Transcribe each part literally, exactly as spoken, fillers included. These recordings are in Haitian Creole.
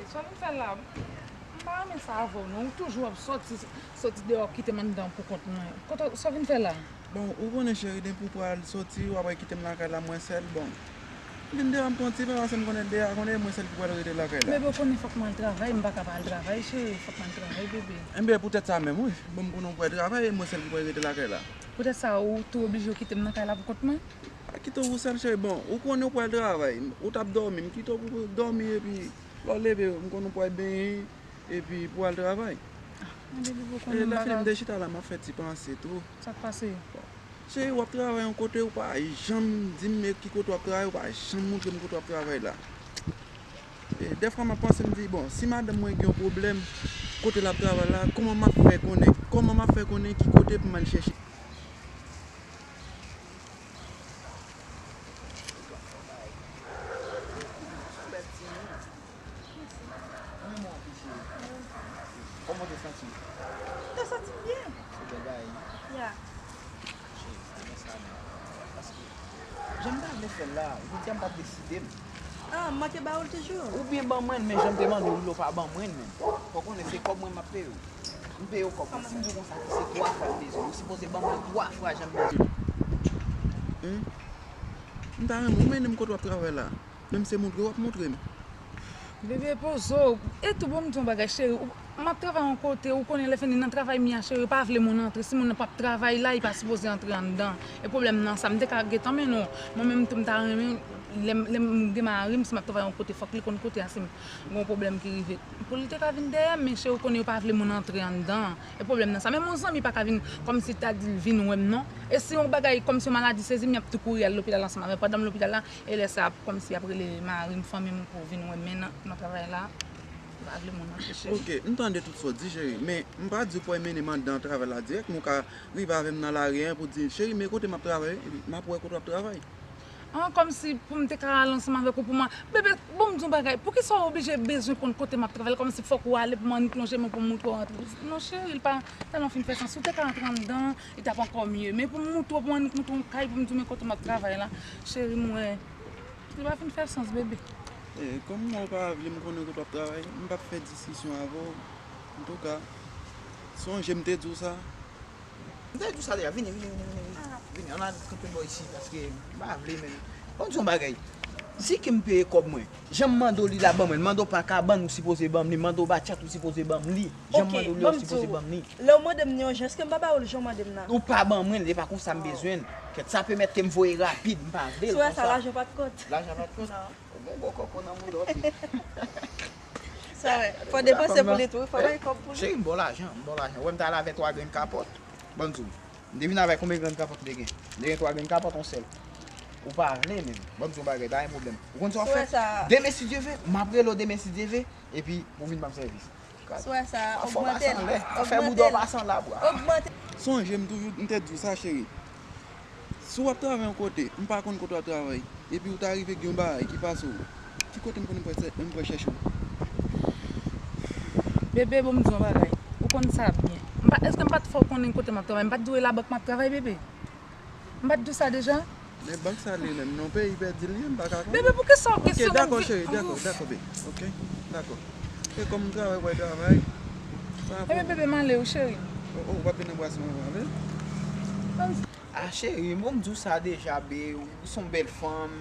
Sa w vin fè la? M pa renmen sa avè w non. Ou toujou ap soti, soti deyò, kite m anndan pou kont mwen. Kote, sa w vin fè la? Bon, ou konnen cheri, depi w pral soti, w ap kite m lakay la mwen sèl. Bon, vin deyò m pran ti pen, paske m konnen deyò, konnen mwen sèl ki pral rete lakay la. Bebe, ou konnen fòk m al travay, m pa ka pa al travay, cheri, fòk m al travay, bebe. Enben, poutèt sa menm, wi. Bon, m konnen w pral travay, e mwen sèl ki pral rete lakay la. Poutèt sa, ou tou oblije w kite m nan kay la pou kont mwen? Kite w sèl, cheri. Bon, ou konnen w pral travay, ou t ap dòmi, m kite w pou dòmi, epi lè w leve, m konnen w pral benyen, epi pou al travay. Ah, men bebe, ou konnen m pa ka. E lè fini m te chita la, m ap fè ti panse tou. Sa k pase? Bon. Cheri, w ap travay yon kote, ou pa janm di m ki kote w ap travay, ou pa janm montre m kote w ap travay la. E dèfwa m ap panse, m di, bon, si madanm mwen gen yon pwoblèm kote l ap travay la, kòman m ap fè konnen, kòman m ap fè konnen ki kote pou m al chèche? Kòman w te santi w? Mwen te santi m byen. Se bèl bagay, wi. Ya. Cheri, se byen sa menm. Paske jan m ta vle fè l la, jodi a m pa t deside m. Ah, m manke ba ou l toujou? Ou byen ban mwen l, men jan m te mande w li, ou pa ban mwen l menm. Fò w konnen se kòb mwen m ap peye w. M peye w kòb mwen. Si m di w konsa ki se twa fwa m bezwen, ou sipoze ban mwen twa fwa jan m bezwen. Humm. M ta renmen w mennen m kote w ap travay la. Menm se montre w ap montre m. Bebe, poze w. E tou bon, m di yon bagay, cheri. Ou, m ap travay yon kote, ou konnen lè fini nan travay m ye a, cheri, yo pa vle moun antre. Si moun nan p ap travay la, li pa sipoze antre anndan. E pwoblèm nan sa, m te ka gentan mennen w. Mwen menm tou, m ta renmen, lè m, lè m gen mari m, si m ap travay yon kote, fòk li konn kote a, si m gen yon pwoblèm ki rive. Pou li te ka vin dèyè m, men cheri, ou konnen yo pa vle moun antre anndan. E pwoblèm nan sa. Menm yon zanmi pa ka vin kòmsi ta di l vin wè m non. E si yon bagay kòmsi yon maladi sezi m, y ap tou kouri al lopital ansanm avè m. Pandan m lopital la, e lè sa, kòmsi y ap rele mari m, fanmi m pou vin wè m, men nan, nan travay la, m pa vle moun antre, cheri. Ok, m tande tout sa w di, cheri, men m pa di w pou w mennen m anndan travay la dirèk, men w ka rive avè m nan lari a pou di, cheri, men kote m ap travay, epi m ap wè kote w ap travay. An, kòmsi pou m te ka al ansanm avèk ou, pou mwen. Bebe, bon, m di yon bagay, poukisa w oblije bezwen konn kote m ap travay la, kòmsi fòk ou ale pou m annik lonje men pou m montre w antre? Non, cheri, li pa tèlman fin fè sans. Si w te ka antre anndan, li t ap ankò mye. Men pou m montre w, pou m annik montre w yon kay, pou m di w men kote m ap travay la, cheri, m wè li pa fin fè sans, bebe. E, kòm ou pa vle m konnen kote w ap travay, m p ap fè diskisyon avè w. Antouka, sonje m te di w sa. M te di w sa deja, vini, vini, vini, vini, vini. Ah. Vini, ann al kanpe bò isit, paske m pa vle menm. Bon, m di w yon bagay. Si ke m peye kòb mwen, jan m mande w li la ban mwen, m mande w pa kabann ou sipoze ban m li, m mande w batchat ou sipoze ban m li. Jan m mande w li, ou sipoze ban m li. Ok, ban m di w, lè w mande m li yon jan, èske m pa ba ou l jan w mande m nan? Ou pa ban mwen l, e pa konsa m bezwen l. Kèt, sa pèmèt ke m voye rapid, m pa vle l konsa. Sou sa, lajan pa t kont. Lajan pa t kont? Non. Ou gen gwo kòkò nan mouda w, fi. Sa vre. Fò depanse pou li tou, wi, fò bay kòb pou li. Cheri, m ba w lajan, m ba w lajan. Ou wè m t al avè twa grenn kapòt? Ban m di w. M te vin avè konbyen grenn kapòt m te gen? M te gen twa grenn kapòt, yon sèl. Ou pa vle menm. Ban m di w yon bagay, pa gen pwoblèm. Ou konn sa w ap fè? Demen, si Dye ve, m ap rele w demen, si Dye ve, epi pou w vin ban m sèvis. Gad. Sou sa, ogmante l. Fò pase anlè. Afè bouda w pase anlè, bra. Ogmante. Sonje, m toujou, m te di w sa, cheri. Si w ap travay yon kote, m pa konn kote w ap travay, epi w ta rive gen yon bagay ki pase w, ki kote m konn m pral chè-, m pral chèche w? Bebe, bon, m di w yon bagay. Ou konn sa byen. M pa, èske m pa t fè w konnen kote m ap travay? M pa t di w e labank m ap travay, bebe? M pa t di w sa deja? Men bank sa li menm, nan peyi pèdi l ye, m pa ka konnen. Bebe, poukisa w kesyon m? Ok, dakò, cheri, dakò, dakò, babe. Ok, dakò. E kòm m travay, w al travay. Ebyen, bebe, m ale wi, cheri. O, o, w ap vin anbrase m anvan, wi. Ah, cheri, bon, m di w sa deja, be, ou se yon bèl fanm.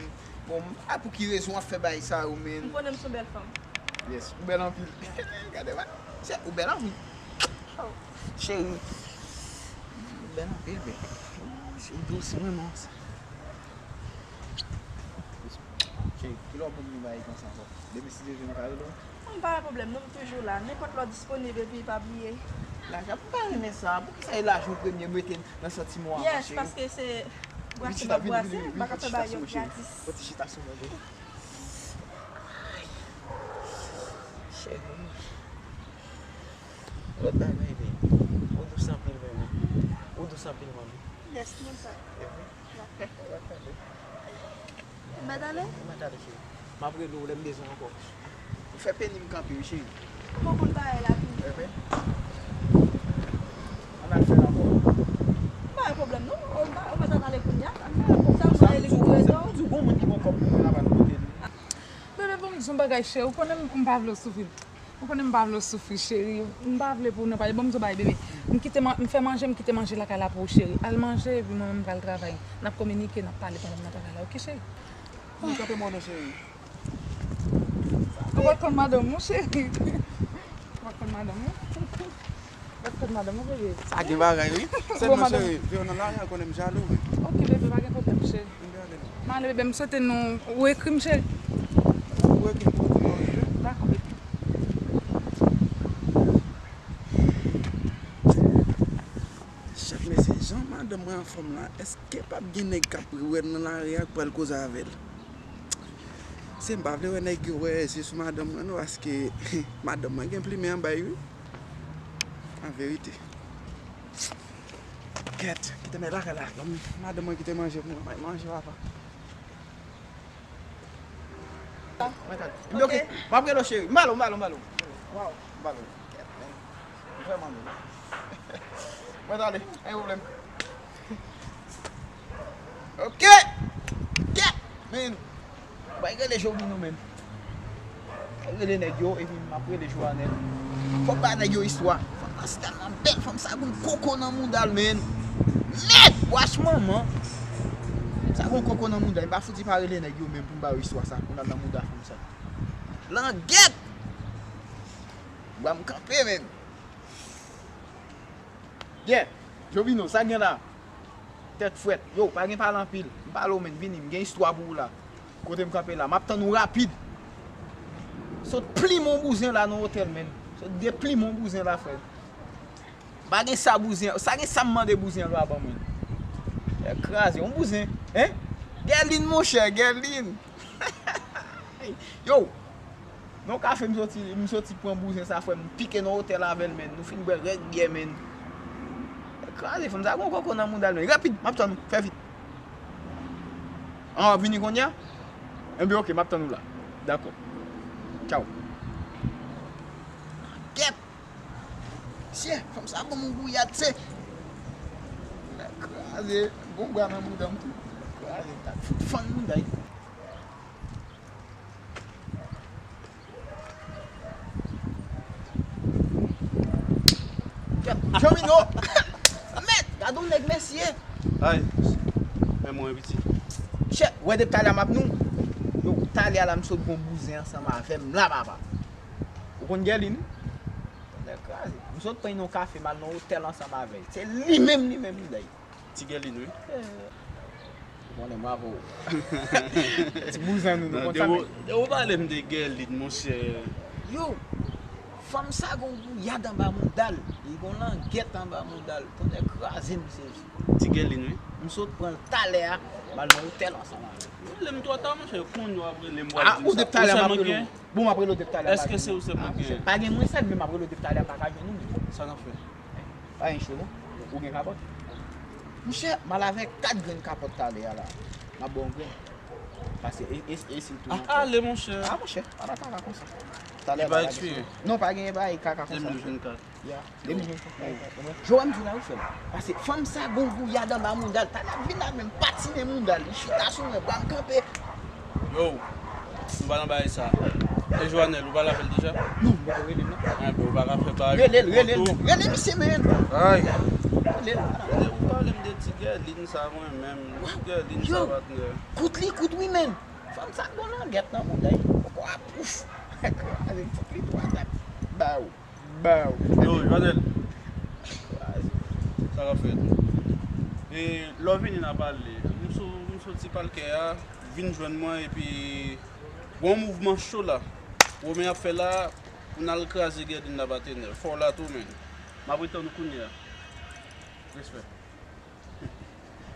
Bon, a pou ki rezon w ap fè bagay sa yo, menn? M konnen m se yon bèl fanm. Yes, ou bèl anpil. Gade, wè. Chè, ou bèl anpil. Oh. Cheri, ou bèl anpil, be. Ou dous, mwen, non. Cheri, kilè w pou vin bay konsa ankò? Demen si Dye vle, m ka rele w? M pa gen pwoblèm, non, m toujou la. Nenpòt lè w disponib, epi pa bliye. Lajan, m pa renmen sa. Poukisa e lajan w premye mete nan santiman w avan, cheri? Yes, paske se brase m ap brase, m pa ka fè bagay yo gratis. Vin chita sou mwen, vin. Vin chita sou mwen, vin. Cheri. Lòt bagay, vin. Ou dous anpil, vin. Ou dous anpil, manmi. Yes, mwen sa. Epi? M pa t ale? M pa t ale, cheri. M ap rele w lè m bezwen w ankò. Ou fè peni m kanpe wi, cheri. Ou poko konn bagay la tou. Enben. Ann al fè l ankò. Pa gen pwoblèm non. Ou pa, ou pa t ale kounye a. Sa m di w, sa m di w, gon moun ki bon kòb pou mwen la pa t kote l. Bebe, bon, m di w yon Bagay cheri, ou konnen m pa vle w soufri. Ou konnen m pa vle w soufri, cheri. M pa vle pou w nan pale. Ban m di w bagay, bebe. M kite man-, m fè manje, m kite manje lakay la pou ou, cheri. Al manje, epi mwen menm m pral travay. N ap kominike, n ap pale pandan m nan travay la, oke, cheri? Ou kanpe mò non, cheri. Ou pa konn madanm ou, cheri. Ou pa konn madanm ou. Ou pa konn madanm ou, bebe. Sa gen bagay, wi. Sèlman, cheri, vin nan lari a, konnen m jalou, wi. Oke, bebe, pa gen pwoblèm, cheri. M ale, bebe, m swete nou, ou ekri m, cheri. Ou ekri m pou ou, cheri. Dakò, bebe. Chèf, mesye, jan madanm mwen anfòm la, èske p ap gen nèg k ap wè l nan lari a k pral koze avè l? Se m pa vle wè nèg yo wè zye sou madanm mwen non, paske madanm mwen gen plimen anba l, wi. An verite. Kèt, kite m lakay la. Ban m madanm mwen kite manje pou mwen. Bay manje, papa. Mwen tande. Ebyen, oke. M ap rele w, cheri. M ba l ou, m ba l ou, m ba l ou. Waw, m ba l ou. Kèt, men. Vrèman, men. Mwen tande. Pa gen pwoblèm. Oke. Kèt, men. Bay rele Jovino menm. Rele nèg yo, epi m ap rele Joanel. Fòk ba nèg yo istwa. Fanm nan se tèlman bèl, fanm sa gon koko nan mouda l, men. Mèd! Wach manman! Fanm sa gon koko nan mouda l. M pa fouti pa rele nèg yo menm pou m ba yo istwa sa, pou n al nan mouda fanm sa. Langèt! Bwa m kanpe, men. Byen, Jovino, sa gen la? Tèt frèt. Yo, pa gen pale anpil. M pale w, men, vini, m gen istwa pou ou la. Kote m kanpe la, m ap tann ou rapid. Sot plimen yon bouzen la nan otèl, men. Sot deplimen yon bouzen la, frè. Pa gen sa bouzen, sa gen sa m mande bouzen an pa ban mwen. Tèt kraze, yon bouzen, en? Gèlin, monchè, Gèlin. Yo, nan kafe m soti, m soti pran bouzen sa, frè m, m pike nan otèl avè l, men. Nou fin bwè règ byè, men. Kraze, fanm sa gon koko nan mouda l, men. Rapid, m ap tann ou, fè vit. An, w ap vini kounye a? Enben, oke, m ap tann ou la. Dakò. Tchaw. Kèt! Mesye, fanm sa ban m yon gouyad, se. Kraze, gon bwa nan mouda m tou. Kraze, ta fout fann mouda. Jovino! Mèt! Gade yon nèg, mesye! Ay, men mwen piti. Chè, wè depi talè a m ap nou. Yo, talè a la, m sot gon bouzen ansanm avè m la, papa. Ou konn Gèlin? Tonnè kraze. M sot pran yon kafe, m al nan otèl ansanm avè l. Se li menm, li menm, li dèy. Ti Gèlin, wi. Ou konnen m avè w. Ti bouzen nou, nou konn sa, men. Depi w pale m de Gèlin, monchè. Yo, fanm sa gon gouyad anba mouda l. Li gon langèt anba mouda l. Tonnè kraze m sezi. Ti Gèlin, wi. M sot pran l talè a, m al nan otèl ansanm avè l. Ou rele m twò ta, monchè, kounye a w ap rele m, w ap di m sa. Ou sèlman gen? Bon, m ap rele w depi talè a. Èske se ou sèlman gen? Pa gen mwen sèl, men m ap rele w depi talè a, m pa ka jwenn ou, men. Sa n ap fè? Pa gen cho non. Ou gen kapòt? Monchè, m al avèk kat grenn kapòt talè a la. M ap ba w yon grenn. Pase e, e, e sitou. Ah, ale, monchè. Ah, monchè, pa nan kaka konsa. Talè a pa gen cho. Non, pa gen bagay kaka konsa. De mil vennkat. Ya, de mil vennkat. Jowèm di la, wi, frè m. Pase fanm sa gon gouyad anba mouda l. Talè ap vin la, men m patinen mouda l. Li chita sou mwen, bra m kanpe. Yo, nou pa nan bagay sa. E Joanel, ou pale avè l deja? Non, m poko rele l non. Enben, ou pa ka fè bagay. Rele l, rele l, rele misye, men. Ay. Rele l. Ou pale m de ti Gèlin sa, mwen menm. Ti Gèlin sa, patnè. Kout li, kout wi, men. Fanm sa gon langèt nan mouda l. Poko ap, ouf. Kraze, fout li twa tap. Baw. Baw. Yo, Joanel. Sa k ap fèt? E, lè w vini n a pale. M so-, m soti Palkè a, vin jwenn mwen, epi gon mouvman cho la. Romen ap fè la, pou n al kraze Gèlin la, patenè. Fò w la tou, men. M ap ret tann ou kounye a. Respè.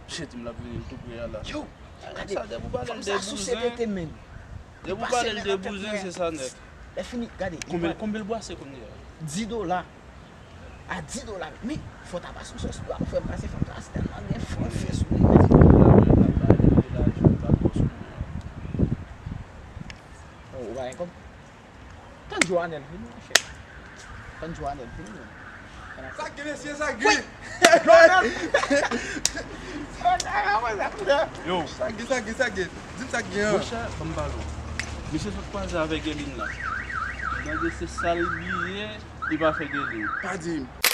Misye di m l ap vini l tou pre a la. Yo, gade, fanm sa sou se tete, men. Depi w pale l de bouzen, se sa nèt. Lè fini, gade. Konbyen, konbyen l bwase kounye a? Dis dola. A dis dola. Men, fò w ta pase yon sòs dwa pou fè m pase fanm sa, se tèlman gen fè sou li. Ou pa gen kòb? Tann Joanel vini, monchè. Tann Joanel vini, men. Sa k gen, mesye, sa k gen? Joanel! Yo. Sa k gen, sa k gen, sa k gen? Di m sa k gen an. Monchè, ban m pale w. Misye sot kwaze avèk Guerline la. M tande se sa l bliye, li pa fè Guerline. Pa di m.